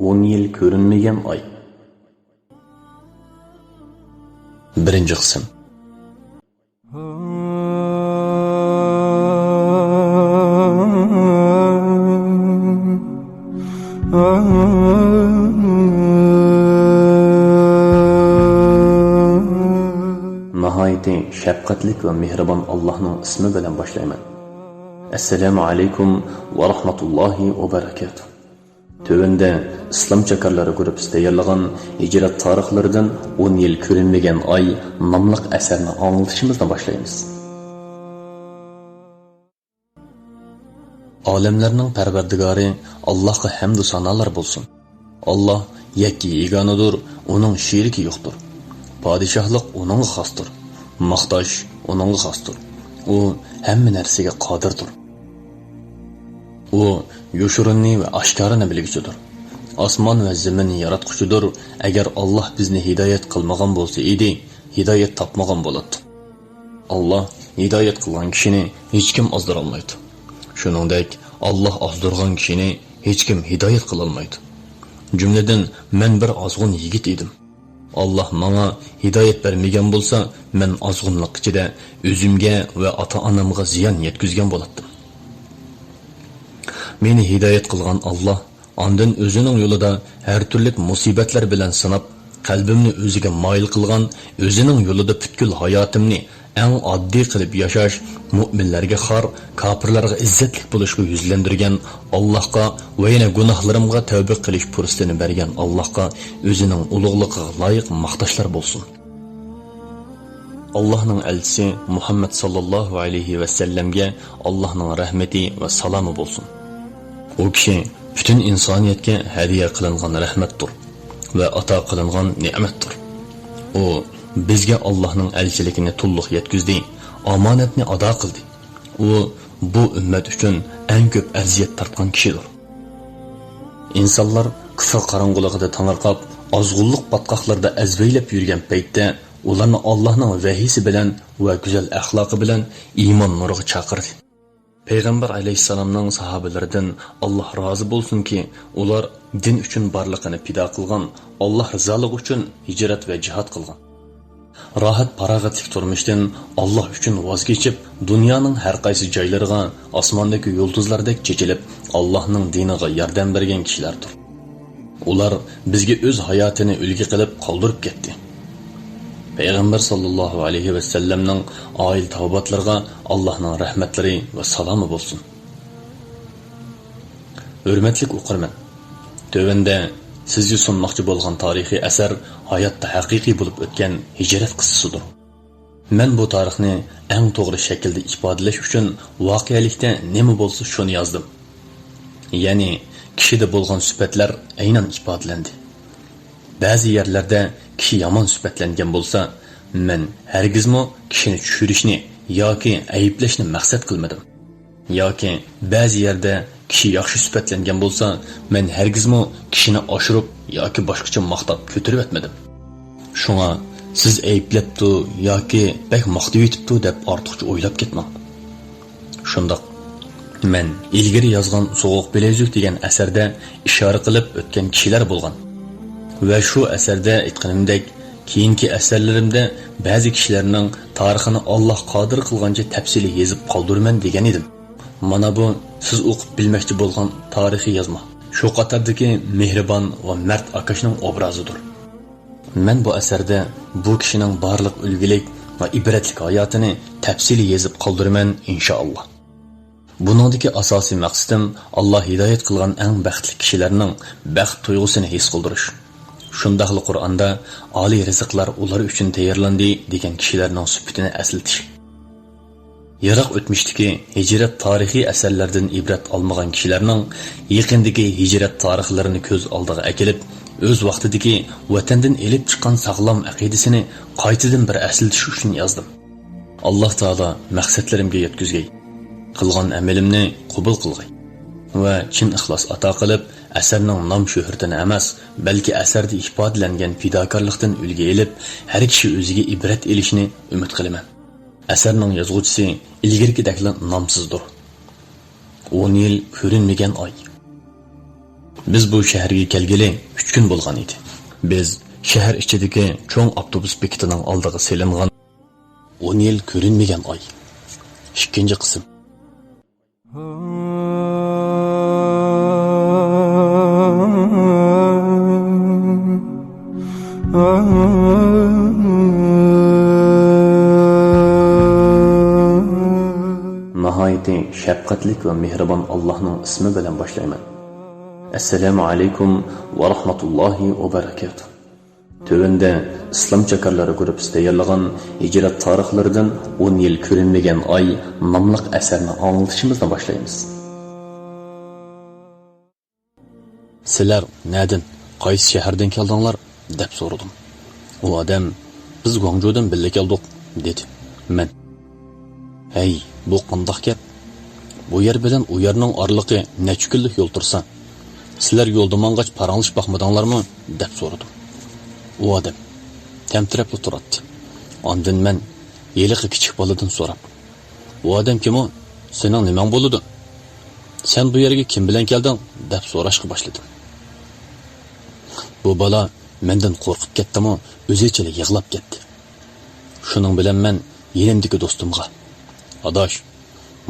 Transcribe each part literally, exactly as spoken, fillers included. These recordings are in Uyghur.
ئون يىل كۆرۈنمىگەن ئاي. بىرىنچى قىسىم. ناھايىتى شەپقەتلىك ۋە مېھرىبان ئاللاھنىڭ ئىسمى بىلەن باشلايمەن. ئەسسالامۇ ئەلەيكۇم ۋە رەھمەتۇللاھى ۋە بەرەكاتۇھ. تۆۋەندە ئىسلام چاكارلىرى گۇرۇپپىسى تەييارلىغان ھىجرەت تارىخلىرىدىن ئون يىل كۆرۈنمىگەن ئاي ناملىق ئەسەرنى ئاڭلىتىشىمىزنى باشلايمىز. ئالەملەرنىڭ پەرۋەردىگارى ئاللاھقا ھەمدۇ سانالار بولسۇن. ئاللاھ يەككە يېگانىدۇر، ئۇنىڭ شېرىكى يوقتۇر. پادىشاھلىق ئۇنىڭغا خاستۇر. ماختاش ئۇنىڭغا خاستۇر. ئۇ ھەممە نەرسىگە قادىردۇر. ئۇ يوشۇرۇننى ۋە ئاشكارىنى بىلگۈچىدۇر. ئاسمان ۋە زېمىننى ياراتقۇچىدۇر. ئەگەر ئاللاھ بىزنى ھىدايەت قىلمىغان بولسا ئىدى، ھىدايەت تاپمىغان بولاتتۇق. ئاللاھ ھىدايەت قىلغان كىشىنى ھېچكىم ئازدۇرالمايدۇ. شۇنىڭدەك، ئاللاھ ئازدۇرغان كىشىنى ھېچكىم ھىدايەت قىلالمايدۇ. جۈملىدىن مەن بىر ئازغۇن يىگىت ئىدىم. ئاللاھ ماڭا ھىدايەت بەرمىگەن بولسا، مەن ئازغۇنلۇق ئىچىدە ئۆزۈمگە ۋە ئاتا-ئانامغا زىيان يەتكۈزگەن بولاتتىم. مېنى ھىدايەت قىلغان ئاللاھ ئاندىن ئۆزىنىڭ يولىدا ھەر تۈرلۈك مۇسىبەتلەر بىلەن سىناپ، قەلبىمنى ئۆزىگە مايىل قىلغان، ئۆزىنىڭ يولىدا پۈتكۈل ھاياتىمنى ئەڭ ئاددىي قىلىپ ياشاش، مۆمىنلەرگە خار، كاپىرلارغا ئىززەتلىك بولۇشقا يۈزلەندۈرگەن ئاللاھقا ۋە يەنە گۇناھلىرىمغا تەۋبە قىلىش پۇرسىتىنى بەرگەن ئاللاھقا ئۆزىنىڭ ئۇلۇغلۇقىغا لايىق ماختاشلار بولسۇن. ئاللاھنىڭ ئەلچىسى مۇھەممەد ساللاللاھۇ ئەلەيھى ۋەسەللەمگە ئاللاھنىڭ رەھمىتى ۋە سالامى بولسۇن. ئۇ كىشى پۈتۈن ئىنسانىيەتكە ھەدىيە قىلىنغان رەھمەتتۇر ۋە ئاتا قىلىنغان نېمەتتۇر. ئۇ بىزگە ئاللاھنىڭ ئەلچىلىكىنى تولۇق يەتكۈزدى، ئامانەتنى ئادا قىلدى. ئۇ بۇ ئۈممەت ئۈچۈن ئەڭ كۆپ ئەزىيەت تارتقان كىشىدۇر. ئىنسانلار كۇفر قاراڭغۇلۇقىدا تېڭىرقاپ، ئازغۇنلۇق پاتقاقلىرىدا ئەزۋەيلەپ يۈرگەن پەيتتە، ئۇلارنى ئاللاھنىڭ ۋەھىيسى بىلەن ۋە گۈزەل ئەخلاقى بىلەن ئىمان نۇرىغا چاقىردى. پەيغەمبەر ئەلەيھىسسالامنىڭ ساھابىلىرىدىن، ئاللاھ رازى بولسۇنكى، ئۇلار دىن ئۈچۈن بارلىقىنى پىدا قىلغان، ئاللاھ رىزالىقى ئۈچۈن ھىجرەت ۋە جىھاد قىلغان. راھەت-پاراغەتلىك تۇرمۇشتىن ئاللاھ ئۈچۈن ۋاز كېچىپ، دۇنيانىڭ ھەر قايسى جايلىرىغا ئاسماندىكى يۇلتۇزلاردەك چېچىلىپ، ئاللاھنىڭ دىنىغا ياردەم بەرگەن كىشىلەردۇر. ئۇلار بىزگە ئۆز ھاياتىنى ئۈلگە قىلىپ قالدۇرۇپ كەتتى. پەيغەمبەر ساللاللاھۇ ئەلەيھى ۋەسەللەمنىڭ ئائىلە تاۋابىئاتلىرىغا ئاللاھنىڭ رەھمەتلىرى ۋە سالامى بولسۇن. ھۆرمەتلىك ئوقۇرمەن، تۆۋەندە سىزگە سۇنماقچى بولغان تارىخىي ئەسەر ھاياتتا ھەقىقىي بولۇپ ئۆتكەن ھىجرەت قىسسىسىدۇر. مەن بۇ تارىخنى ئەڭ توغرا شەكىلدە ئىپادىلەش ئۈچۈن ۋەقەلىكتە نېمە بولسا شۇنى يازدىم. يەنى كىشىدە بولغان سۈپەتلەر ئەينەن ئىپادىلەندى. بەزى يەرلەردە كىشى يامان سۈپەتلەنگەن بولسا، مەن ھەرگىزمۇ كىشىنى چۈشۈرۈشنى ياكى ئەيىبلەشنى مەقسەت قىلمىدىم. ياكى بەزى يەردە كىشى ياخشى سۈپەتلەنگەن بولسا، مەن ھەرگىزمۇ كىشىنى ئاشۇرۇپ ياكى باشقىچە ماختاپ كۆتۈرۈۋەتمىدىم. شۇڭا سىز ئەيىبلەپتۇ ياكى بەك ماختىۋېتىپتۇ دەپ ئارتۇقچە ئويلاپ كەتمەڭ. شۇنداق، مەن ئىلگىرى يازغان سوغۇق بىلەيزۈك دېگەن ئەسەردە ئىشارە قىلىپ ئۆتكەن كىشىلەر بولغان. ۋە شۇ ئەسەردە ئېيتقىنىمدەك، كېيىنكى ئەسەرلىرىمدە بەزى كىشىلەرنىڭ تارىخىنى ئاللاھ قادىر قىلغانچە تەپسىلىي يېزىپ قالدۇرىمەن دېگەن ئىدىم. مانا بۇ سىز ئوقۇپ بىلمەكچى بولغان تارىخىي يازما. شۇ قاتاردىكى مېھرىبان ۋە مەرد ئاكاشنىڭ ئوبرازىدۇر. مەن بۇ ئەسەردە بۇ كىشىنىڭ بارلىق ئۈلگىلىك ۋە ئىبرەتلىك ھاياتىنى تەپسىلىي يېزىپ قالدۇرىمەن، ئىنشائاللاھ. بۇنىڭدىكى ئاساسىي مەقسىتىم ئاللاھ ھىدايەت قىلغان ئەڭ بەختلىك كىشىلەرنىڭ بەخت تۇيغۇسىنى ھېس قىلدۇرۇش. شۇنداقلا قۇرئاندا ئالىي رىزىقلار ئۇلار ئۈچۈن تەييارلاندى دېگەن كىشىلەرنىڭ سۈپىتىنى ئەسلىتىش. يىراق ئۆتمۈشتىكى ھىجرەت تارىخىي ئەسەرلەردىن ئىبرەت ئالمىغان كىشىلەرنىڭ يېقىندىكى ھىجرەت تارىخلىرىنى كۆز ئالدىغا ئەكېلىپ، ئۆز ۋاقتىدىكى ۋەتەندىن ئېلىپ چىققان ساغلام ئەقىدىسىنى قايتىدىن بىر ئەسلىتىش ئۈچۈن يازدىم. ئاللاھ تائالا مەقسەتلىرىمگە يەتكۈزگەي. قىلغان ئەمىلىمنى قوبۇل قىلغاي. ۋە چىن ئىخلاس ئاتا قىلىپ، ئەسەرنىڭ نام-شۆھرىتىنى ئەمەس، بەلكى ئەسەردە ئىپادىلەنگەن پىداكارلىقتىن ئۈلگە ئېلىپ، ھەر كىشى ئۆزىگە ئىبرەت ئېلىشنى ئۈمىد قىلىمەن. ئەسەرنىڭ يازغۇچىسى ئىلگىرىكىدەكلا نامسىزدۇر. ئون يىل كۆرۈنمىگەن ئاي. بىز بۇ شەھەرگە كەلگىلى ئۈچ كۈن بولغان ئىدى. بىز شەھەر ئىچىدىكى چوڭ ئاپتوبۇس بېكىتىنىڭ ئالدىغا سېلىنغان ئون يىل كۆرۈنمىگەن ئاي، ئىككىنچى قىسىم. ناھايىتى شەپقەتلىك ۋە مېھرىبان ئاللاھنىڭ ئىسمى بىلەن باشلايمەن. ئەسسالامۇ ئەلەيكۇم ۋە رەھمەتۇللاھى ۋە بەرەكاتۇھ. تۆۋەندە ئىسلام چاكارلىرى گۇرۇپپىسى تەييارلىغان ھىجرەت تارىخلىرىدىن ئون يىل كۆرۈنمىگەن ئاي ناملىق ئەسەرنى ئاڭلىتىشىمىزنى باشلايمىز. سىلەر نەدىن، قايسى شەھەردىن كەلدىڭلار؟ دەپ سورىدىم. ئۇ ئادەم، بىز گۇاڭجۇدىن بىللە كەلدۇق، دېدى. مەن، ھەي، بۇ قانداق گەپ؟ بۇ يەر بىلەن ئۇ يەرنىڭ ئارىلىقى نەچچە كۈنلۈك يول تۇرسا. سىلەر يولدا ماڭغاچ پاراڭلىشىپ باقمىدىڭلارمۇ؟ دەپ سورىدىم. ئۇ ئادەم تەمتىرەپلا تۇراتتى. ئاندىن مەن ھېلىقى كىچىك بالىدىن سوراپ، ئۇ ئادەم كىمۇ؟ سېنىڭ نېمەڭ بولىدۇ؟ سەن بۇ يەرگە كىم بىلەن كەلدىڭ؟ دەپ سوراشقا باشلىدىم. بۇ بالا مەندىن قورقۇپ كەتتىمۇ، ئۆزىچىلا يىغلاپ كەتتى. شۇنىڭ بىلەن مەن يېنىمدىكى دوستۇمغا، ئاداش،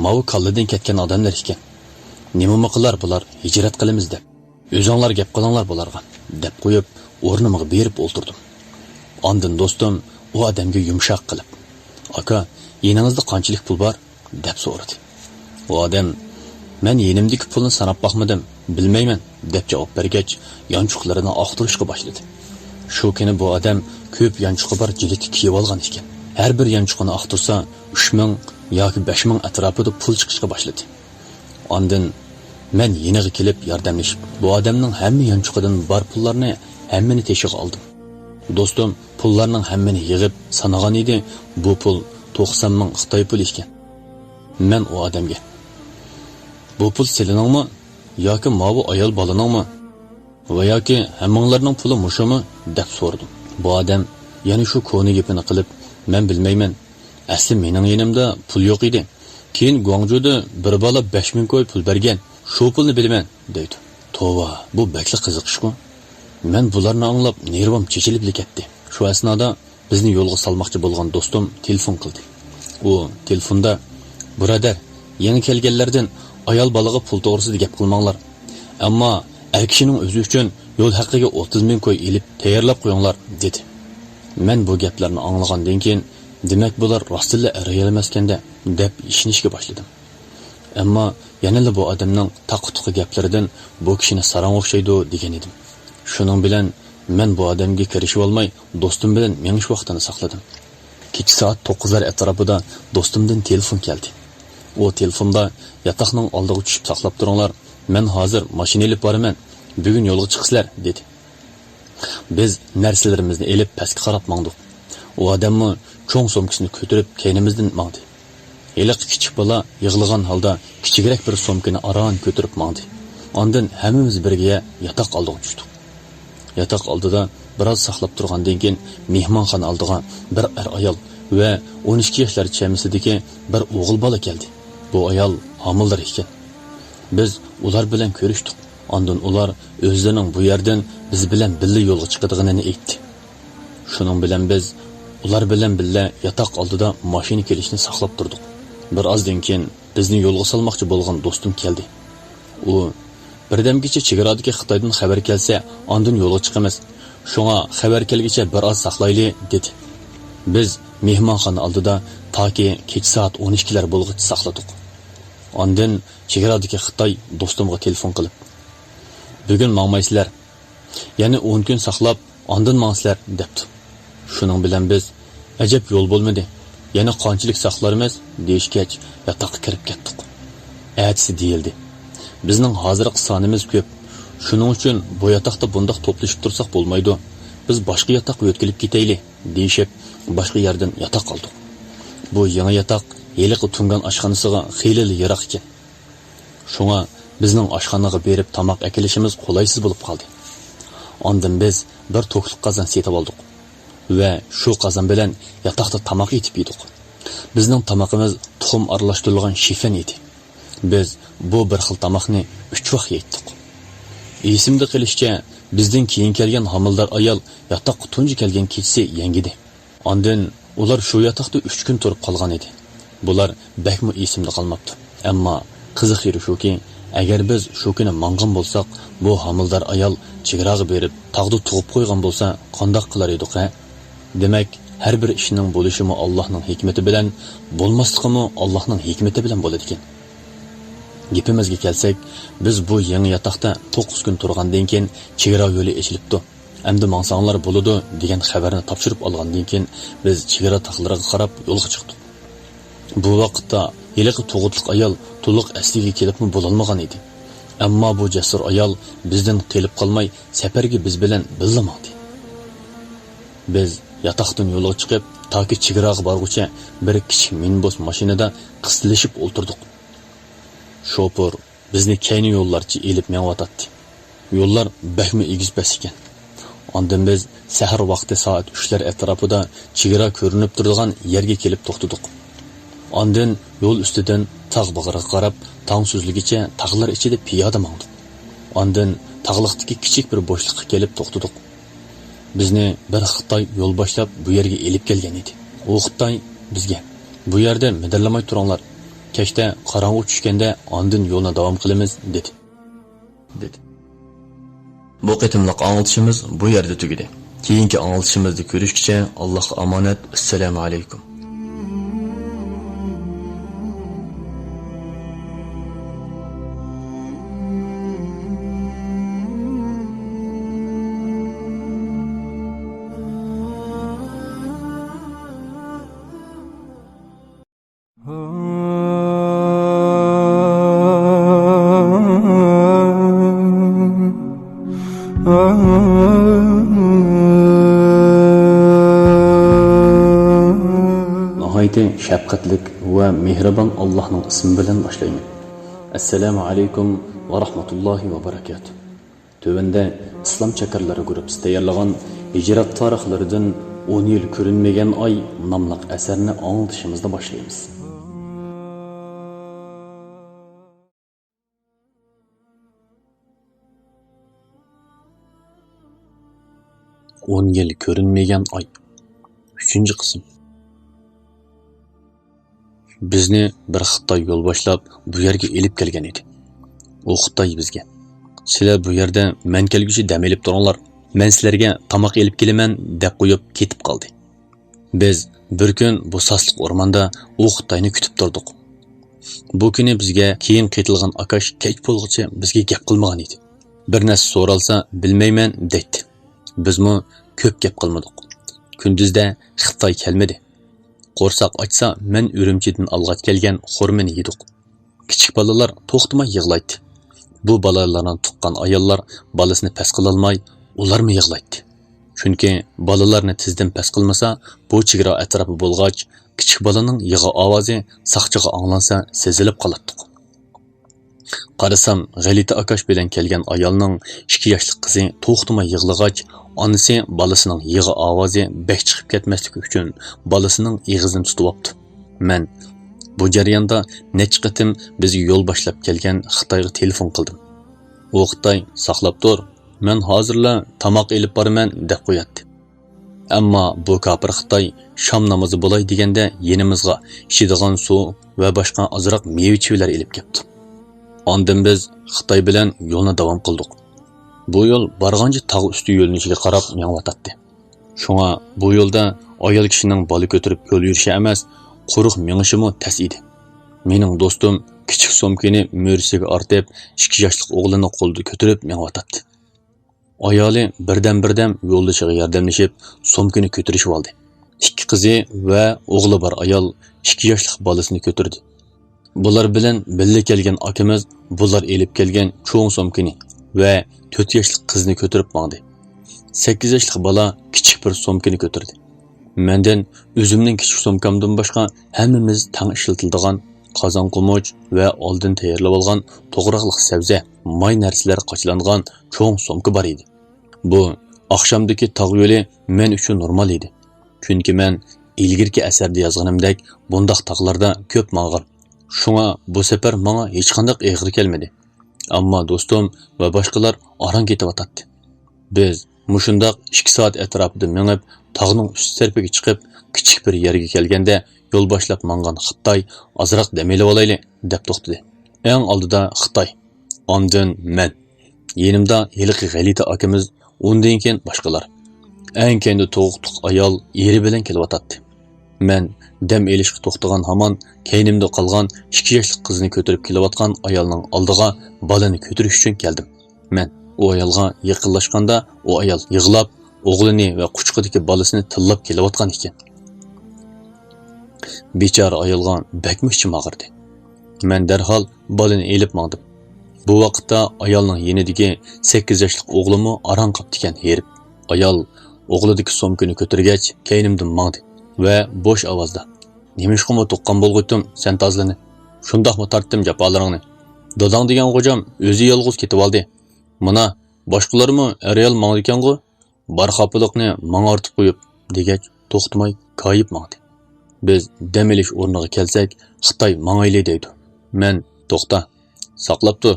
ماۋۇ كاللىدىن كەتكەن ئادەملەر ئىكەن. نېمىمۇ قىلار بۇلار ھىجرەت قىلىمىز دەپ. ئۆزۈڭلار گەپ قىلىڭلار بۇلارغا، دەپ قويۇپ، ئورنۇمغا بېرىپ ئولتۇردۇم. ئاندىن دوستۇم ئۇ ئادەمگە يۇمشاق قىلىپ، ئاكا، يېنىڭىزدا قانچىلىك پۇل بار؟ دەپ سورىدى. ئۇ ئادەم، مەن يېنىمدىكى پۇلنى ساناپ باقمىدىم، بىلمەيمەن، دەپ جاۋاب بەرگەچ، يانچۇقلىرىنى ئاختۇرۇشقا باشلىدى. شۇ كۈنى بۇ ئادەم كۆپ يانچۇقى بار جىلىتى كىيىۋالغان ئىكەن. ھەر بىر يانچۇقىنى ئاختۇرسا، ئۈچ مىڭ ياكى بەش مىڭ ئەتراپىدا پۇل چىقىشقا باشلىدى. ئاندىن مەن يېنىغا كېلىپ ياردەملىشىپ، بۇ ئادەمنىڭ ھەممە يانچۇقىدىن بار پۇللارنى ھەممىنى تېشىغا ئالدىم. دوستۇم پۇللارنىڭ ھەممىنى يىغىپ سانىغان ئىدى، بۇ پۇل توقسان مىڭ خىتاي پۇلى ئىكەن. مەن ئۇ ئادەمگە، بۇ پۇل سىلىنىڭمۇ ياكى ماۋۇ ئايال بالىنىڭمۇ؟ ۋە ياكى ھەممىڭلارنىڭ پۇلى مۇشۇمۇ؟ دەپ سورىدىم. بۇ ئادەم يەنە شۇ كونا گېپىنى قىلىپ، مەن بىلمەيمەن. ئەسلى مېنىڭ يېنىمدا پۇل يوق ئىدى. كېيىن گۇاڭجۇدا بىر بالا بەش مىڭ كوي پۇل بەرگەن. شۇ پۇلنى بىلىمەن، دەيدۇ. توۋا، بۇ بەكلا قىزىق ئىشقۇ. مەن بۇلارنى ئاڭلاپ نېرۋام چېچىلىپلا كەتتى. شۇ ئەسنادا بىزنى يولغا سالماقچى بولغان دوستۇم تېلېفون قىلدى. ئۇ تېلېفوندا، بۇرادەر، يېڭى كەلگەنلەردىن ئايال بالىغا پۇل توغرىسىدا گەپ قىلماڭلار. ئەمما ئەر كىشىنىڭ ئۆزى ئۈچۈن يول ھەققىگە ئوتتۇز مىڭ كوي ئېلىپ تەييارلاپ قويۇڭلار، دېدى. مەن بۇ گەپلەرنى ئاڭلىغاندىن كېيىن، دېمەك، بۇلار راستتىنلا ئەر-ئايال ئەمەسكەن-دە، دەپ ئىشىنىشكە باشلىدىم. ئەمما يەنىلا بۇ ئادەمنىڭ تاقا-تۇقا گەپلىرىدىن بۇ كىشىنى ساراڭ ئوخشايدۇ دېگەن ئىدىم. شۇنىڭ بىلەن مەن بۇ ئادەمگە كىرىشىۋالماي، دوستۇم بىلەن مېڭىش ۋاقتىنى ساقلىدىم. كېچە سائەت توققۇزلار ئەتراپىدا دوستۇمدىن تېلېفون كەلدى. ئۇ تېلېفوندا، ياتاقنىڭ ئالدىغا چۈشۈپ ساقلاپ تۇرۇڭلار، مەن ھازىر ماشىنا ئېلىپ بارىمەن، بۈگۈن يولغا چىقىسىلەر، دېدى. بىز نەرسىلىرىمىزنى ئېلىپ پەسكە قاراپ ماڭدۇق. ئۇ ئادەممۇ چوڭ سومكىسىنى كۆتۈرۈپ كەينىمىزدىن ماڭدى. ھېلىقى كىچىك بالا يىغلىغان ھالدا كىچىكرەك بىر سومكىنى ئاران كۆتۈرۈپ ماڭدى. ئاندىن ھەممىمىز بىرگە ياتاق ئالدىغا چۈشتۇق. ياتاق ئالدىدا بىراز ساقلاپ تۇرغاندىن كېيىن، مېھمانخانا ئالدىغا بىر ئەر-ئايال ۋە ئون ئىككى ياشلار چەمىسىدىكى بىر ئوغۇل بالا كەلدى. بۇ ئايال ھامىلىدار ئىكەن. بىز ئۇلار بىلەن كۆرۈشتۇق. ئاندىن ئۇلار ئۆزلىرىنىڭ بۇ يەردىن بىز بىلەن بىللە يولغا چىقىدىغىنىنى ئېيتتى. شۇنىڭ بىلەن بىز ئۇلار بىلەن بىللە ياتاق ئالدىدا ماشىنا كېلىشىنى ساقلاپ تۇردۇق. بىر ئازدىن كېيىن بىزنى يولغا سالماقچى بولغان دوستۇم كەلدى. ئۇ، بىردەمگىچە چېگرادىكى خىتايدىن خەۋەر كەلسە، ئاندىن يولغا چىقىمىز. شۇڭا خەۋەر كەلگۈچە بىر ئاز ساقلايلى، دېدى. بىز مېھمانخانا ئالدىدا تاكى كېچە سائەت ئون ئىككىلەر بولغۇچە ساقلىدۇق. ئاندىن چېگرادىكى خىتاي دوستۇمغا تېلېفون قىلىپ، بۈگۈن ماڭمايسىلەر، يەنە ئون كۈن ساقلاپ، ئاندىن ماڭىسىلەر، دەپتۇ. شۇنىڭ بىلەن بىز، ئەجەب يول بولمىدى، يەنە قانچىلىك ساقلارمىز، دېيىشكەچ، ياتاققا كىرىپ كەتتۇق. ئەتىسى دېيىلدى، بىزنىڭ ھازىرقى سانىمىز كۆپ، شۇنىڭ ئۈچۈن بۇ ياتاقتا بۇنداق توپلىشىپ تۇرساق بولمايدۇ، بىز باشقا ياتاققا يۆتكىلىپ كېتەيلى، دېيىشىپ، باشقا يەردىن ياتاق ئالدۇق. بۇ يېڭى ياتاق ھېلىقى تۇڭگان ئاشخانىسىغا خېلىلا يىراق ئىكەن. شۇڭا بىزنىڭ ئاشخانىغا بېرىپ تاماق ئەكېلىشىمىز قولايسىز بولۇپ قالدى. ئاندىن بىز بىر توكلۇق قازان سېتىۋالدۇق ۋە شۇ قازان بىلەن ياتاقتا تاماق ئېتىپ يېدۇق. بىزنىڭ تامىقىمىز تۇخۇم ئارىلاشتۇرۇلغان شىفەن ئىدى. بىز بۇ بىر خىل تاماقنى ئۈچ ۋاق يەيتتۇق. ئېسىمدە قېلىشىچە، بىزدىن كېيىن كەلگەن ھامىلىدار ئايال ياتاققا تۇنجى كەلگەن كېچىسى يەڭگىدى. ئاندىن ئۇلار شۇ ياتاقتا ئۈچ كۈن تۇرۇپ قالغان ئىدى. بۇلار بەكمۇ ئېسىمدە قالماپتۇ. ئەمما قىزىق يېرى شۇكى، ئەگەر بىز شۇ كۈنى ماڭغان بولساق، بۇ ھامىلىدار ئايال چېگراغا بېرىپ، تاغدا تۇغۇپ قويغان بولسا، قانداق قىلار ئىدۇق ھە؟ دېمەك، ھەر بىر ئىشنىڭ بولۇشىمۇ ئاللاھنىڭ ھېكمىتى بىلەن، بولماسلىقىمۇ ئاللاھنىڭ ھېكمىتى بىلەن بولىدىكەن. گېپىمىزگە كەلسەك، بىز بۇ يېڭى ياتاقتا توققۇز كۈن تۇرغاندىن كېيىن، چېگرا يولى ئېچىلىپتۇ، ئەمدى ماڭساڭلار بولىدۇ، دېگەن خەۋەرنى تاپشۇرۇپ ئالغاندىن كېيىن، بىز چېگرا تاغلىرىغا قاراپ يولغا چىقتۇق. بۇ ۋاقىتتا ھېلىقى تۇغۇتلۇق ئايال تولۇق ئەسلىگە كېلىپمۇ بولالمىغان ئىدى. ئەمما بۇ جەسۇر ئايال بىزدىن قېلىپ قالماي، سەپەرگە بىز بىلەن بىللە ماڭدى. بىز ياتاقتىن يولغا چىقىپ، تاكى چېگراغا بارغۇچە بىر كىچىك مىنىبۇس ماشىنىدا قىستىلىشىپ ئولتۇردۇق. شوپۇر بىزنى كەينى يوللارچە ئېلىپ مېڭىۋاتاتتى. يوللار بەكمۇ ئېگىز-پەس ئىكەن. ئاندىن بىز سەھەر ۋاقتى سائەت ئۈچلەر ئەتراپىدا چېگرا كۆرۈنۈپ تۇرىدىغان يەرگە كېلىپ توختىدۇق. ئاندىن يول ئۈستىدىن تاغ باغرىغا قاراپ تاڭ سۈزۈلگىچە تاغلار ئىچىدە پىيادە ماڭدۇق. ئاندىن تاغلىقتىكى كىچىك بىر بوشلۇققا كېلىپ توختىدۇق. بىزنى بىر خىتاي يول باشلاپ بۇ يەرگە ئېلىپ كەلگەن ئىدى. ئۇ خىتاي بىزگە، «بۇ يەردە مىدىرلىماي تۇرۇڭلار. كەچتە قاراڭغۇ چۈشكەندە ئاندىن يولنى داۋام قىلىمىز» دېدى. دېدى. بۇ قېتىملىق ئاڭلىتىشىمىز بۇ يەردە تۈگىدى. كېيىنكى ئاڭلىتىشىمىزدا كۆرۈشكىچە ئاللاھقا ئامانەت. ئەسسالامۇ ئەلەيكۇم. ناھايىتى شەپقەتلىك ۋە مېھرىبان ئاللاھنىڭ ئىسمى بىلەن باشلايمەن. ئەسسالامۇ ئەلەيكۇم ۋە رەھمەتۇللاھى ۋە بەرەكاتۇھ. تۆۋەندە ئىسلام چاكارلىرى گۇرۇپپىسى تەييارلىغان ھىجرەت تارىخلىرىدىن «ئون يىل كۆرۈنمىگەن ئاي» ناملىق ئەسەرنى ئاڭلىتىشىمىزنى باشلايمىز. «ئون يىل كۆرۈنمىگەن ئاي». ئۈچىنچى قىسىم. بىزنى بىر خىتاي يول باشلاپ بۇ يەرگە ئېلىپ كەلگەن ئىدى. ئۇ خىتاي بىزگە، «سىلەر بۇ يەردە مەن كەلگۈچە دەم ئېلىپ تۇرۇڭلار، مەن سىلەرگە تاماق ئېلىپ كېلىمەن» دەپ قويۇپ كېتىپ قالدى. بىز بىر كۈن بۇ ساسلىق ئورماندا ئۇ خىتاينى كۈتۈپ تۇردۇق. بۇ كۈنى بىزگە كېيىن قېتىلغان ئاكاش كەچ بولغۇچە بىزگە گەپ قىلمىغان ئىدى. بىر نەرسە سورالسا، «بىلمەيمەن» دەيتتى. بىزمۇ كۆپ گەپ قىلمىدۇق. كۈندۈزدە خىتاي كەلمىدى. قورساق ئاچسا، مەن ئۈرۈمچىدىن ئالغاچ كەلگەن خورمىنى يېدۇق. كىچىك بالىلار توختىماي يىغلايتتى. بۇ بالىلارنى تۇغقان ئاياللار بالىسىنى پەس قىلالماي، ئۇلارمۇ يىغلايتتى. چۈنكى بالىلارنى تېزدىن پەس قىلمىسا، بۇ چېگرا ئەتراپى بولغاچ، كىچىك بالىنىڭ يىغا ئاۋازى ساقچىغا ئاڭلانسا، سېزىلىپ قالاتتۇق. قارىسام، غەلىتە ئاكاش بىلەن كەلگەن ئايالنىڭ ئىككى ياشلىق قىزى توختىماي يىغلىغاچ، ئانىسى بالىسىنىڭ يىغا ئاۋازى بەك چىقىپ كەتمەسلىكى ئۈچۈن بالىسىنىڭ ئېغىزىنى تۇتۇۋاپتۇ. مەن بۇ جەرياندا نەچچە قېتىم بىزگە يول باشلاپ كەلگەن خىتايغا تېلېفون قىلدىم. ئۇ خىتاي، «ساقلاپ تۇر، مەن ھازىرلا تاماق ئېلىپ بارىمەن» دەپ قوياتتى. ئەمما بۇ كاپىر خىتاي شام نامىزى بولاي دېگەندە يېنىمىزغا ئىچىدىغان سۇ ۋە باشقا ئازراق مېۋە-چېۋىلەر ئېلىپ كەپتۇ. ئاندىن بىز خىتاي بىلەن يولنى داۋام قىلدۇق. بۇ يول بارغانچە تاغ ئۈستى يۆنىلىشىگە قاراپ مېڭىۋاتاتتى. شۇڭا بۇ يولدا ئايال كىشىنىڭ بالا كۆتۈرۈپ يول يۈرۈشى ئەمەس، قۇرۇق مېڭىشىمۇ تەس ئىدى. مېنىڭ دوستۇم كىچىك سومكىنى مۈرىسىگە ئارتىپ، ئىككى ياشلىق ئوغلىنى قولىدا كۆتۈرۈپ مېڭىۋاتاتتى. ئايالى بىردەم-بىردەم يولدىشىغا ياردەملىشىپ، سومكىنى كۆتۈرۈشۈۋالدى. ئىككى قىزى ۋە ئوغلى بار ئايال ئىككى ياشلىق بالىسىنى كۆتۈردى. بۇلار بىلەن بىللە كەلگەن ئاكىمىز بۇلار ئېلىپ كەلگەن چوڭ سومكىنى ۋە تۆت ياشلىق قىزنى كۆتۈرۈپ ماڭدى. سەككىز ياشلىق بالا كىچىك بىر سومكىنى كۆتۈردى. مەندىن ئۆزۈمنىڭ كىچىك سومكامدىن باشقا ھەممىمىز تەڭ ئىشلىتىلىدىغان قازان-قومۇچ ۋە ئالدىن تەييارلىۋالغان توغراقلىق سەۋزە، ماي نەرسىلەر قاچىلانغان چوڭ سومكا بار ئىدى. بۇ ئاخشامدىكى تاغ يولى مەن ئۈچۈن نورمال ئىدى. چۈنكى مەن ئىلگىرىكى ئەسەردە يازغىنىمدەك بۇنداق تاغلاردا كۆپ ماڭغان. شۇڭا بۇ سەپەر ماڭا ھېچقانداق ئېغىر كەلمىدى. ئەمما دوستۇم ۋە باشقىلار ئاران كېتىۋاتاتتى. بىز مۇشۇنداق ئىككى سائەت ئەتراپىدا مېڭىپ، تاغنىڭ ئۈستى تەرىپىگە چىقىپ، كىچىك بىر يەرگە كەلگەندە، يول باشلاپ ماڭغان خىتاي «ئازراق دەم ئېلىۋالايلى» دەپ توختىدى. ئەڭ ئالدىدا خىتاي، ئاندىن مەن، يېنىمدا ھېلىقى غەلىتە ئاكىمىز، ئۇندىن كېيىن باشقىلار. ئەڭ كەينىدە تۇغۇقلۇق ئايال ئېرى بىلەن كېلىۋاتاتتى. مەن دەم ئېلىشقا توختىغان ھامان، كەينىمدە قالغان ئىككى ياشلىق قىزنى كۆتۈرۈپ كېلىۋاتقان ئايالنىڭ ئالدىغا بالىنى كۆتۈرۈش ئۈچۈن كەلدىم. مەن ئۇ ئايالغا يېقىنلاشقاندا، ئۇ ئايال يىغلاپ، ئوغلىنى ۋە قۇچىقىدىكى بالىسىنى تىللاپ كېلىۋاتقان ئىكەن. بىچارە ئايالغا بەكمۇ ئىچىم ئاغرىدى. مەن دەرھال بالىنى ئېلىپ ماڭدىم. بۇ ۋاقىتتا ئايالنىڭ يېنىدىكى سەككىز ياشلىق ئوغلىمۇ ئاران قاپتىكەن ھېرىپ. ئايال ئوغلىدىكى سومكىنى كۆتۈرگەچ، كەينىمدىن ماڭدى ۋە بوش ئاۋازدا: «نېمىشقىمۇ تۇغقان بولغۇچتۇم سەن تازىلىنى؟ شۇنداقمۇ تارتتىم جاپالىرىڭنى؟ داداڭ دېگەن غوجام ئۆزى يالغۇز كېتىۋالدى. مانا، باشقىلارمۇ ئەر-ئايال ماڭىدىكەنغۇ؟» «بار خاپىلىقنى ماڭا ئارتىپ قويۇپ» دېگەچ، توختىماي كايىپ ماڭدى. بىز دەم ئېلىش ئورنىغا كەلسەك، خىتاي «ماڭايلى» دەيدۇ. مەن «توختا، ساقلاپ تۇر،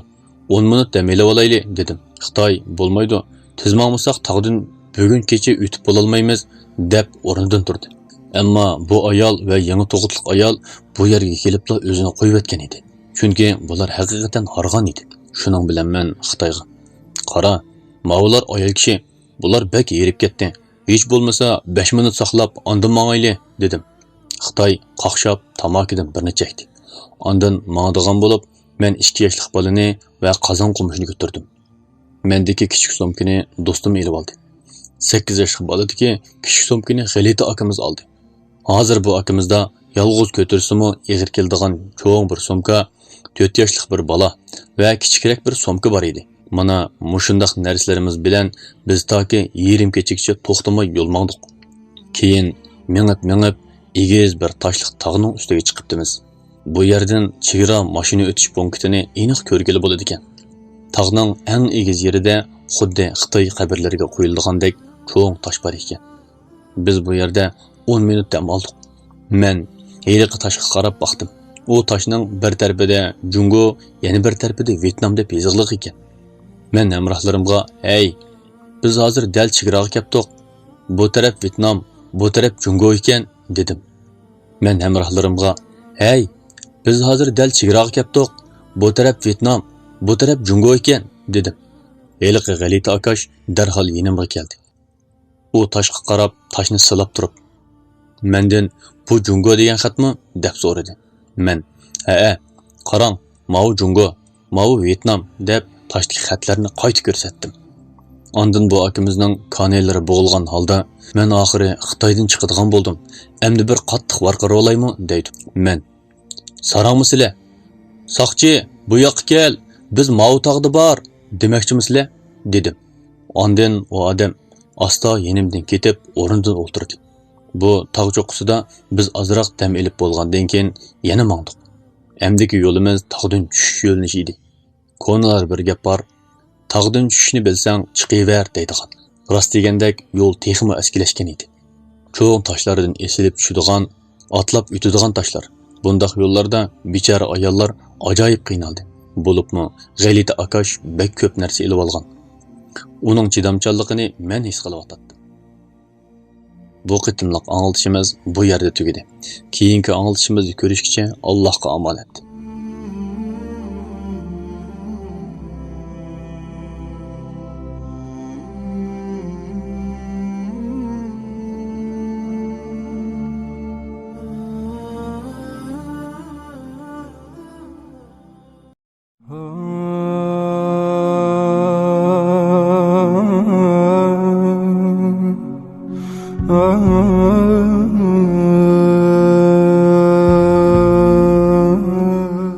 ئون مىنۇت دەم ئېلىۋالايلى» دېدىم. خىتاي «بولمايدۇ، تېز ماڭمىساق تاغدىن بۈگۈن كېچە ئۆتۈپ بولالمايمىز» دەپ ئورنىدىن تۇردى. ئەمما بۇ ئايال ۋە يېڭى تۇغۇتلۇق ئايال بۇ يەرگە كېلىپلا ئۆزىنى قويۇۋەتكەن ئىدى. چۈنكى بۇلار ھەقىقەتەن ھارغان ئىدى. شۇنىڭ بىلەن مەن خىتايغا: «قارا، ماۋۇلار ئايال كىشى، بۇلار بەك ھېرىپ كەتتى. ھېچ بولمىسا بەش مىنۇت ساقلاپ ئاندىن ماڭايلى» دېدىم. خىتاي قاقشاپ تاماكىدىن بىرنى چەكتى. ئاندىن ماڭىدىغان بولۇپ، مەن ئىككى ياشلىق بالىنى ۋە قازان قومۇچنى كۆتۈردۈم. مەندىكى كىچىك سومكىنى دوستۇم ئېلىۋالدى. سەككىز ياشلىق بالىدىكى كىچىك سومكىنى غەلىتە ئاكىمىز ئالدى. ھازىر بۇ ئاكىمىزدا يالغۇز كۆتۈرسىمۇ ئېغىر كېلىدىغان چوڭ بىر سومكا، تۆت ياشلىق بىر بالا ۋە كىچىكرەك بىر سومكا بار ئىدى. مانا مۇشۇنداق نەرسىلىرىمىز بىلەن بىز تاكى يېرىم كېچىگىچە توختىماي يول ماڭدۇق. كېيىن مېڭىپ-مېڭىپ ئېگىز بىر تاشلىق تاغنىڭ ئۈستىگە چىقىپتىمىز. بۇ يەردىن چېگرا ماشىنا ئۆتۈش پونكىتىنى ئېنىق كۆرگىلى بولىدىكەن. تاغنىڭ ئەڭ ئېگىز يېرىدە خۇددى خىتاي قەبرىلىرىگە قويۇلىدىغاندەك چوڭ تاش بار ئىكەن. بىز بۇ يەردە ئون مىنۇت دەم ئالدۇق. مەن ھېلىقى تاشقا قاراپ باقتىم. ئۇ تاشنىڭ بىر تەرىپىدە جۇڭگو، يەنە بىر تەرىپىدە ۋيېتنام دەپ يېزىقلىق ئىكەن. مەن ھەمراھلىرىمغا: «ھەي، بىز ھازىر دەل چېگراغا كەپتۇق. بۇ تەرەپ ۋيېتنام، بۇ تەرەپ جۇڭگو ئىكەن» دېدىم. مەن ھەمراھلىرىمغا: «ھەي، بىز ھازىر دەل چېگراغا كەپتۇق. بۇ تەرەپ ۋيېتنام، بۇ تەرەپ جۇڭگو ئىكەن» دېدىم. ھېلىقى غەلىتە ئاكاش دەرھال يېنىمغا كەلدى. ئۇ تاشقا قاراپ، تاشنى سىلاپ تۇرۇپ، مەندىن: «بۇ جۇڭگو دېگەن خەتمۇ؟» دەپ سورىدى. مەن: «ھەئە، قاراڭ، ماۋۇ جۇڭگو، ماۋۇ ۋيېتنام» دەپ تاشتىكى خەتلەرنى قايتا كۆرسەتتىم. ئاندىن بۇ ئاكىمىزنىڭ كانىيەلىرى بوغۇلغان ھالدا: «مەن ئاخىرى خىتايدىن چىقىدىغان بولدۇم، ئەمدى بىر قاتتىق ۋارقىراۋالايمۇ؟» دەيدۇ. مەن: «ساراڭمۇ سىلە؟ ساقچى، بۇ ياققا كەل، بىز ماۋۇ تاغدا بار دېمەكچىمۇ سىلە؟» دېدىم. ئاندىن ئۇ ئادەم ئاستا يېنىمدىن كېتىپ ئورنىدىن ئولتۇردى. بۇ تاغ چوققىسىدا بىز ئازراق دەم ئېلىپ بولغاندىن كېيىن يەنە ماڭدۇق. ئەمدىكى يولىمىز تاغدىن چۈشۈش يۆنىلىشى ئىدى. كونىلار بىر گەپ بار، «تاغدىن چۈشۈشنى بىلسەڭ، چىقىۋەر» دەيدىغان. راست دېگەندەك، يول تېخىمۇ ئەسكىلەشكەن ئىدى. چوڭ تاشلاردىن ئېسىلىپ چۈشىدىغان، ئاتلاپ ئۆتىدىغان تاشلار. بۇنداق يوللاردا بىچارە ئاياللار ئاجايىپ قىينالدى. بولۇپمۇ غەلىتە ئاكاش بەك كۆپ نەرسە ئېلىۋالغان. ئۇنىڭ چىدامچانلىقىنى مەن ھېس قىلىۋاتاتتىم. بۇ قېتىملىق ئاڭلىتىشىمىز بۇ يەردە تۈگىدى. كېيىنكى ئاڭلىتىشىمىزدا كۆرۈشكىچە، ئاللاھقا ئامانەت.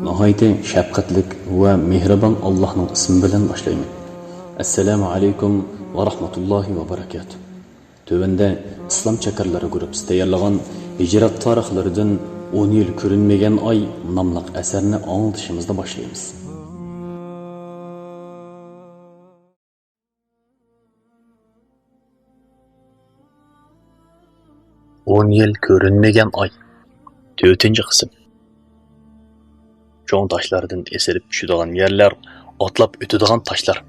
ناھايىتى شەپقەتلىك ۋە مېھرىبان ئاللاھنىڭ ئىسمى بىلەن باشلايمەن. ئەسسالامۇ ئەلەيكۇم ۋە رەھمەتۇللاھى ۋە بەرەكاتۇھ. تۆۋەندە ئىسلام چاكارلىرى گۇرۇپپىسى تەييارلىغان ھىجرەت تارىخلىرىدىن ئون يىل كۆرۈنمىگەن ئاي ناملىق ئەسەرنى ئاڭلىتىشىمىزنى باشلايمىز. ئون يىل كۆرۈنمىگەن ئاي. تۆتىنچى قىسىم. چوڭ تاشلاردىن ئېسىلىپ چۈشىدىغان يەرلەر ئاتلاپ ئۆتىدىغان تاشلار.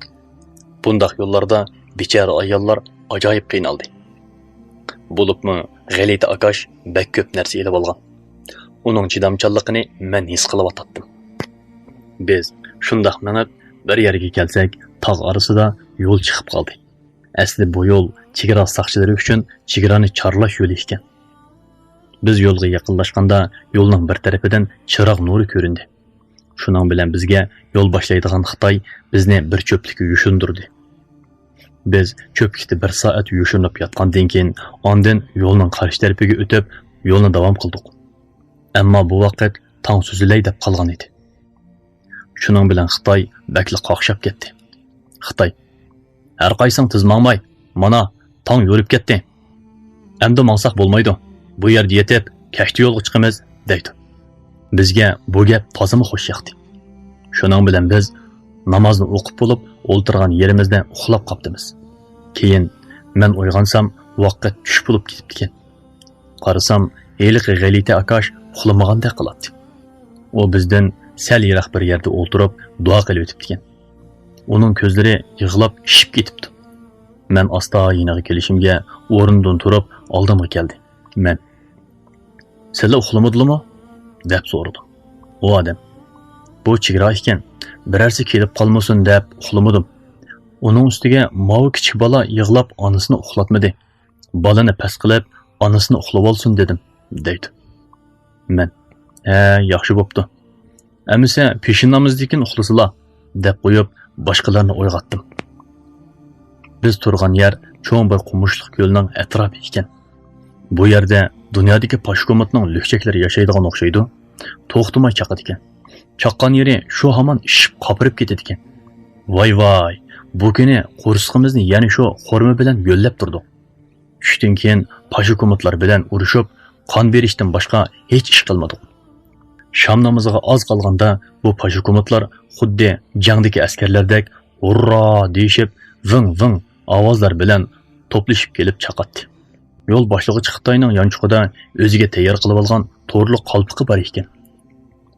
بۇنداق يوللاردا بىچارە ئاياللار ئاجايىپ قىينالدى. بولۇپمۇ غەلىتە ئاكاش بەك كۆپ نەرسە ئېلىۋالغان. ئۇنىڭ چىدامچانلىقىنى مەن ھېس قىلىۋاتاتتىم. بىز شۇنداق مېڭىپ، بىر يەرگە كەلسەك، تاغ ئارىسىدا يول چىقىپ قالدى. ئەسلى بۇ يول چېگرا ساقچىلىرى ئۈچۈن چېگرانى چارلاش يولى ئىكەن. بىز يولغا يېقىنلاشقاندا، يولنىڭ بىر تەرىپىدىن چىراغ نۇرى كۆرۈندى. شۇنىڭ بىلەن بىزگە يول باشلايدىغان خىتاي بىزنى بىر چۆپلۈككە يوشۇندۇردى. بىز چۆپلۈكتە بىر سائەت يوشۇرۇنۇپ ياتقاندىن كېيىن، ئاندىن يولنىڭ قارشى تەرىپىگە ئۆتۈپ، يولنى داۋام قىلدۇق. ئەمما بۇ ۋاقىت تاڭ سۈزۈلەي دەپ قالغان ئىدى. شۇنىڭ بىلەن خىتاي بەكلا قاقشاپ كەتتى. خىتاي: «ھەر قايسىڭ تېز ماڭماي، مانا، تاڭ يورۇپ كەتتى. ئەمدى ماڭساق بولمايدۇ. بۇ يەردە يېتىپ، كەچتە يولغا چىقىمىز» دەيدۇ. بىزگە بۇ گەپ تازىمۇ خوش ياقتى. شۇنىڭ بىلەن بىز نامازنى ئوقۇپ بولۇپ، ئولتۇرغان يېرىمىزدە ئۇخلاپ قاپتىمىز. كېيىن مەن ئويغانسام، ۋاقىت چۈش بولۇپ كېتىپتىكەن. قارىسام، ھېلىقى غەلىتە ئاكاش ئۇخلىمىغاندەك قىلاتتى. ئۇ بىزدىن سەل يىراق بىر يەردە ئولتۇرۇپ، دۇئا قىلىۋېتىپتىكەن. ئۇنىڭ كۆزلىرى يىغلاپ شىشىپ كېتىپتۇ. مەن ئاستا يېنىغا كېلىشىمگە، ئورنىدىن تۇرۇپ، ئالدىمغا كەلدى. مەن: «سىلەر ئۇخلىمىدىلىمۇ؟» دەپ سورىدىم. ئۇ ئادەم: «بۇ چېگرا ئىكەن، بىرەرسى كېلىپ قالمىسۇن دەپ ئۇخلىمىدىم. ئۇنىڭ ئۈستىگە ماۋۇ كىچىك بالا يىغلاپ ئانىسىنى ئۇخلاتمىدى. بالىنى پەس قىلىپ، ئانىسىنى ئۇخلىۋالسۇن دېدىم» دەيدۇ. مەن: «ھە، ياخشى بوپتۇ. ئەمىسە پېشىن نامىزىدىن كېيىن ئۇخلىسىلا» دەپ قويۇپ، باشقىلارنى ئويغاتتىم. بىز تۇرغان يەر چوڭ بىر قومۇشلۇق كۆلنىڭ ئەتراپى ئىكەن. بۇ يەردە دۇنيادىكى پاشكومۇتنىڭ لۈكچەكلىرى ياشايدىغان ئوخشايدۇ. توختىماي چاقىدىكەن. چاققان يېرى شۇ ھامان شىشىپ قاپىرىپ كېتىدىكەن. ۋاي ۋاي، بۇ كۈنى قورسىقىمىزنى يەنە شۇ خورما بىلەن يۆلەپ تۇردۇق. چۈشتىن كېيىن پاشكومۇتلار بىلەن ئۇرۇشۇپ، قان بېرىشتىن باشقا ھېچ ئىش قىلمىدۇق. شام نامىزىغا ئاز قالغاندا بۇ پاشكومۇتلار خۇددى جەڭدىكى ئەسكەرلەردەك ھۇررا دېيىشىپ، ۋىڭ ۋىڭ ئاۋازلار بىلەن توپلىشىپ كېلىپ چاقاتتى. يول باشلىغۇچى خىتاينىڭ يانچۇقىدا ئۆزىگە تەييار قىلىۋالغان تورلۇق قالپىقى بار ئىكەن.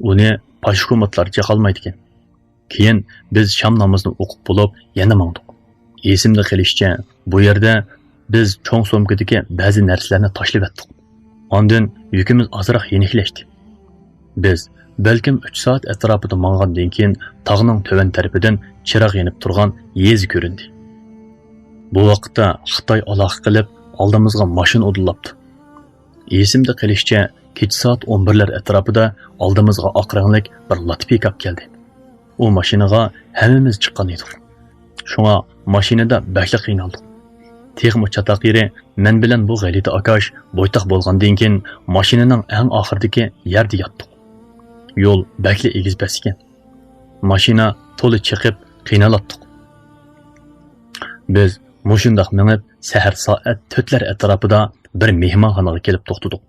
ئۇنى پاشكومۇتلار چېقالمايدىكەن. كېيىن بىز شام نامىزىنى ئوقۇپ بولۇپ، يەنە ماڭدۇق. ئېسىمدە قېلىشىچە، بۇ يەردە بىز چوڭ سومكىدىكى بەزى نەرسىلەرنى تاشلىۋەتتۇق. ئاندىن يۈكىمىز ئازراق يېنىكلەشتى. بىز بەلكىم ئۈچ سائەت ئەتراپىدا ماڭغاندىن كېيىن، تاغنىڭ تۆۋەن تەرىپىدىن چىراغ يېنىپ تۇرغان يېزا كۆرۈندى. بۇ ۋاقىتتا خىتاي ئالاقە قىلىپ، ئالدىمىزغا ماشىنا ئۇدۇللاپتۇ. ئېسىمدە قېلىشىچە، كېچە سائەت ئون بىرلەر ئەتراپىدا ئالدىمىزغا ئاق رەڭلىك بىر لاتا پىكاپ كەلدى. ئۇ ماشىنىغا ھەممىمىز چىققان ئىدۇق. شۇڭا ماشىنىدا بەكلا قىينالدۇق. تېخىمۇ چاتاق يېرى، مەن بىلەن بۇ غەلىتە ئاكاش بويتاق بولغاندىن كېيىن، ماشىنىنىڭ ئەڭ ئاخىرىدىكى يەردە ياتتۇق. يول بەكلا ئېگىز-پەس ئىكەن. ماشىنا تولا چېقىپ قىينالاتتۇق. بىز مۇشۇنداق مېڭىپ، سەھەر سائەت تۆتلەر ئەتراپىدا بىر مېھمانخانىغا كېلىپ توختىدۇق.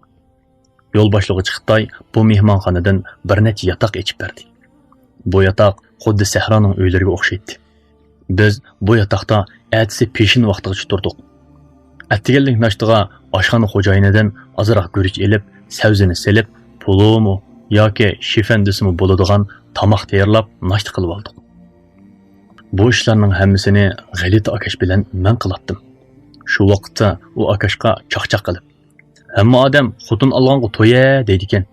يول باشلىغۇچى خىتاي بۇ مېھمانخانىدىن بىر نەچچە ياتاق ئېچىپ بەردى. بۇ ياتاق خۇددى سەھرانىڭ ئۆيلىرىگە ئوخشايتتى. بىز بۇ ياتاقتا ئەتىسى پېشىن ۋاقتىغىچە تۇردۇق. ئەتىگەنلىك ناشتىغا ئاشخانا خوجايىنىدىن ئازراق گۈرۈچ ئېلىپ، سەۋزىنى سېلىپ، پولۇمۇ ياكى شىفەن دېسىمۇ بولىدىغان تاماق تەييارلاپ، ناشتا قىلىۋالدۇق. بۇ ئىشلارنىڭ ھەممىسىنى غەلىتە ئاكاش بىلەن مەن قىلاتتىم. شۇ ۋاقىتتا ئۇ ئاكاشقا چاقچاق قىلىپ: «ھەممە ئادەم خوتۇن ئالغانغا تويە دەيدىكەن.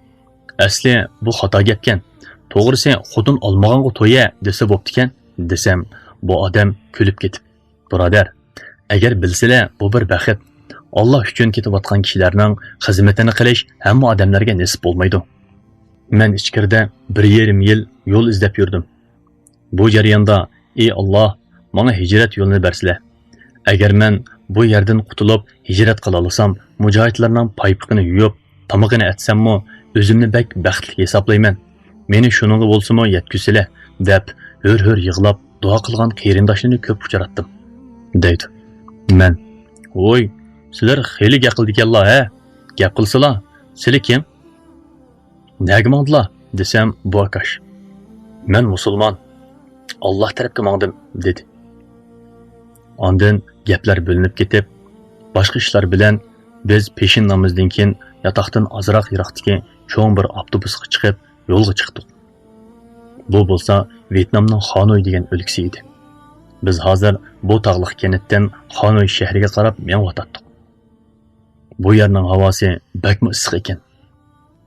ئەسلى بۇ خاتا گەپكەن. توغرىسى، خوتۇن ئالمىغانغا تويە دېسە بوپتىكەن» دېسەم، بۇ ئادەم كۈلۈپ كېتىپ: «بۇرادەر، ئەگەر بىلسىلە، بۇ بىر بەخت. ئاللا ئۈچۈن كېتىۋاتقان كىشىلەرنىڭ خىزمىتىنى قىلىش ھەممە ئادەملەرگە نېسىپ بولمايدۇ. مەن ئىچكىرىدە بىر يېرىم يىل يول ئىزدەپ يۈردۈم. بۇ جەرياندا، ئى ئاللا، ماڭا ھىجرەت يولىنى بەرسىلە. ئەگەر مەن بۇ يەردىن قۇتۇلۇپ، ھىجرەت قىلالىسام، مۇجاھىدلارنىڭ پايپىقىنى يۇيۇپ، تامىقىنى ئەتسەممۇ، ئۆزۈمنى بەك بەختلىك ھېسابلايمەن. مېنى شۇنىڭغا بولسىمۇ يەتكۈزسىلە» دەپ، ھۆر-ھۆر يىغلاپ دۇئا قىلغان قېرىنداشلىرىنى كۆپ ئۇچراتتىم، دەيدۇ. مەن: «ۋوي، سىلەر خېلى گەپ قىلىدىكەنلا، ھە؟ گەپ قىلسىلا، سىلى كىم؟ نەگە ماڭدىلا؟» دېسەم، بۇ ئاكاش: «مەن مۇسۇلمان، ئاللا تەرەپكە ماڭدىم» دېدى. ئاندىن گەپلەر بۆلۈنۈپ كېتىپ، باشقا ئىشلار بىلەن بىز پېشىن نامىزىدىن كېيىن ياتاقتىن ئازراق يىراقتىكى چوڭ بىر ئاپتوبۇسقا چىقىپ، يولغا چىقتۇق. بۇ بولسا ۋيېتنامنىڭ خانوي دېگەن ئۆلكىسى ئىدى. بىز ھازىر بۇ تاغلىق كەنتتىن خانوي شەھىرىگە قاراپ مېڭىۋاتاتتۇق. بۇ يەرنىڭ ھاۋاسى بەكمۇ ئىسسىق ئىكەن.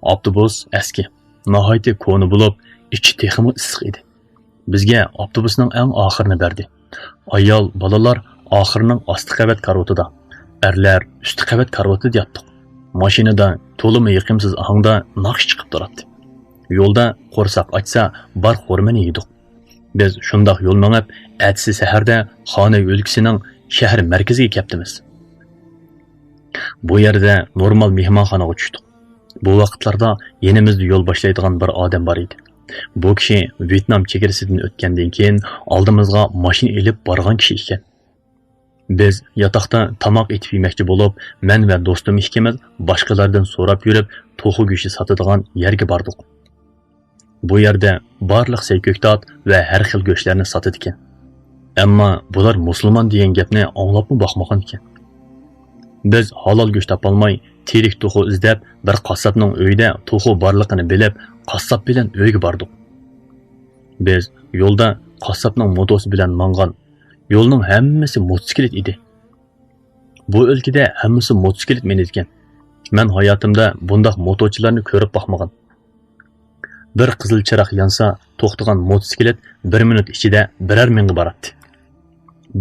ئاپتوبۇس ئەسكى، ناھايىتى كونا بولۇپ، ئىچى تېخىمۇ ئىسسىق ئىدى. بىزگە ئاپتوبۇسنىڭ ئەڭ ئاخىرىنى بەردى. ئايال، بالىلار ئاخىرىنىڭ ئاستى قەۋەت كارىۋىتىدا، ئەرلەر ئۈستى قەۋەت كارىۋىتىدا ياتتۇق. ماشىنىدا تولىمۇ يېقىمسىز ئاھاڭدا ناخشا چىقىپ تۇراتتى. يولدا قورساق ئاچسا، بار خورمىنى يېدۇق. بىز شۇنداق يول مېڭىپ، ئەتىسى سەھەردە خانوي ئۆلكىسىنىڭ شەھەر مەركىزىگە كەپتىمىز. بۇ يەردە نورمال مېھمانخانىغا چۈشتۇق. بۇ ۋاقىتلاردا يېنىمىزدا يول باشلايدىغان بىر ئادەم بار ئىدى. بۇ كىشى ۋيېتنام چېگرىسىدىن ئۆتكەندىن كېيىن ئالدىمىزغا ماشىنا ئېلىپ بارغان كىشى ئىكەن. بىز ياتاقتا تاماق ئېتىپ يېمەكچى بولۇپ، مەن ۋە دوستۇم ئىككىمىز باشقىلاردىن سوراپ يۈرۈپ، توخۇ گۆشى ساتىدىغان يەرگە باردۇق. بۇ يەردە بارلىق سەي كۆكتات ۋە ھەر خىل گۆشلەرنى ساتىدىكەن. ئەمما بۇلار مۇسۇلمان دېگەن گەپنى ئاڭلاپمۇ باقمىغانىكەن. بىز ھالال گۆش تاپالماي، تىرىك توخۇ ئىزدەپ، بىر قاسساپنىڭ ئۆيىدە توخۇ بارلىقىنى بىلىپ، قاسساپ بىلەن ئۆيگە باردۇق. بىز يولدا قاسساپنىڭ موتوسى بىلەن ماڭغان. يولنىڭ ھەممىسى موتوسىكلىت ئىدى. بۇ ئۆلكىدە ھەممىسى موتوسىكلىت مىنىدىكەن. مەن ھاياتىمدا بۇنداق موتوچىلارنى كۆرۈپ باقمىغان. بىر قىزىل چىراغ يانسا، توختىغان موتوسىكلىت بىر مىنۇت ئىچىدە بىرەر مىڭغا باراتتى.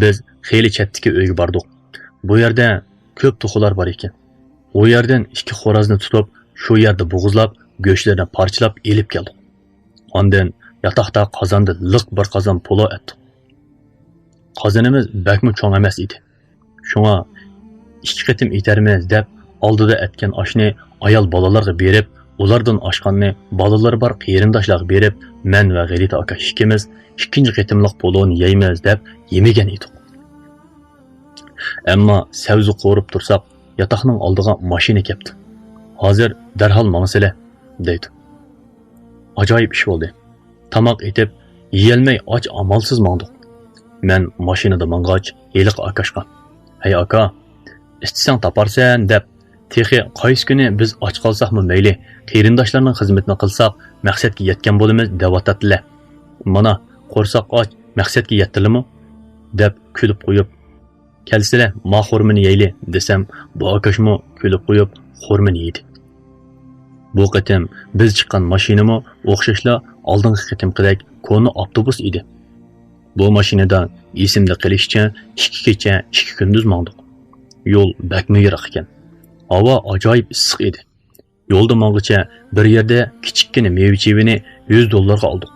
بىز خېلى چەتتىكى ئۆيگە باردۇق. بۇ يەردە كۆپ توخۇلار بار ئىكەن. ئۇ يەردىن ئىككى خورازنى تۇتۇپ، شۇ يەردە بوغۇزلاپ، گۆشلىرىنى پارچىلاپ ئېلىپ كەلدۇق. ئاندىن ياتاقتا قازاندا لىق بىر قازان پولۇ ئەتتۇق. قازىنىمىز بەكمۇ چوڭ ئەمەس ئىدى. شۇڭا ئىككى قېتىم ئېتەرمىز دەپ، ئالدىدا ئەتكەن ئاشنى ئايال بالىلارغا بېرىپ، ئۇلاردىن ئاشقاننى بالىلىرى بار قېرىنداشلارغا بېرىپ، مەن ۋە غېلىتە ئاكا ئىككىمىز ئىككىنچى قېتىملىق پولۇنى يەيمىز دەپ يېمىگەن ئىدۇق. ئەمما سەۋزە قورۇپ تۇرساق، ياتاقنىڭ ئالدىغا ماشىنا كەپتۇ. «ھازىر دەرھال ماڭىسىلە» دەيدۇ. ئاجايىپ ئىش بولدى. تاماق ئېتىپ، يېيەلمەي ئاچ ئامالسىز ماڭدۇق. مەن ماشىنىدا ماڭغاچ، ھېلىقى ئاكاشقا: «ھەي ئاكا، ئىستىسەڭ تاپارسەن» دەپ، تېخى قايسى كۈنى بىز ئاچ قالساقمۇ مەيلى، قېرىنداشلارنىڭ خىزمىتىنى قىلساق، مەقسەتكە يەتكەن بولىمىز دەۋاتاتتىلە. مانا، قورساق ئاچ، مەقسەتكە يەتتىلىمۇ؟ دەپ كۈلۈپ قويۇپ، «كەلسىلە، ما خورمىنى يەيلى» دېسەم، بۇ ئاكاشمۇ كۈلۈپ قويۇپ، خورمىنى يېدى. بۇ قېتىم بىز چىققان ماشىنىمۇ ئوخشاشلا ئالدىنقى قېتىمقىدەك كونا ئاپتوبۇس ئىدى. بۇ ماشىنىدا ئېسىمدە قېلىشىچە ئىككى كېچە، ئىككى كۈندۈز ماڭدۇق. يول بەكمۇ يىراق ئىكەن. ھاۋا ئاجايىپ ئىسسىق ئىدى. يولدا ماڭغۇچە بىر يەردە كىچىككىنە مېۋە-چېۋىنى يۈز دوللارغا ئالدۇق.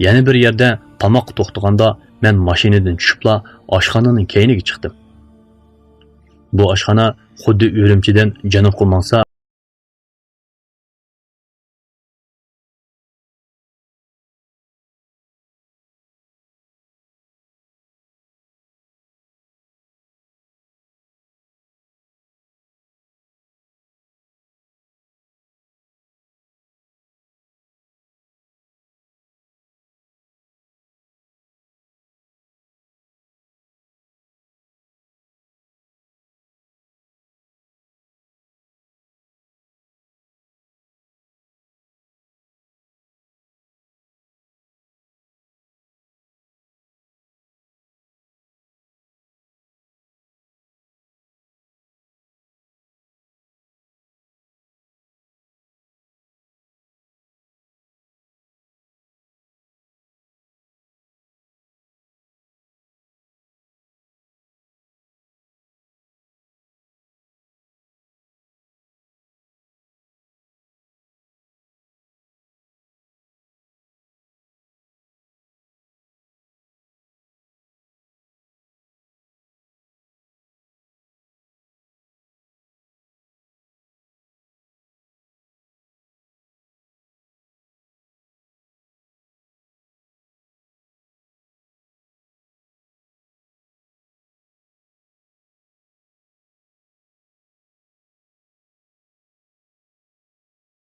يەنە بىر يەردە تاماققا توختىغاندا، مەن ماشىنىدىن چۈشۈپلا ئاشخانىنىڭ كەينىگە چىقتىم. بۇ ئاشخانا خۇددى ئۈرۈمچىدىن جەنۇبقا ماڭسا،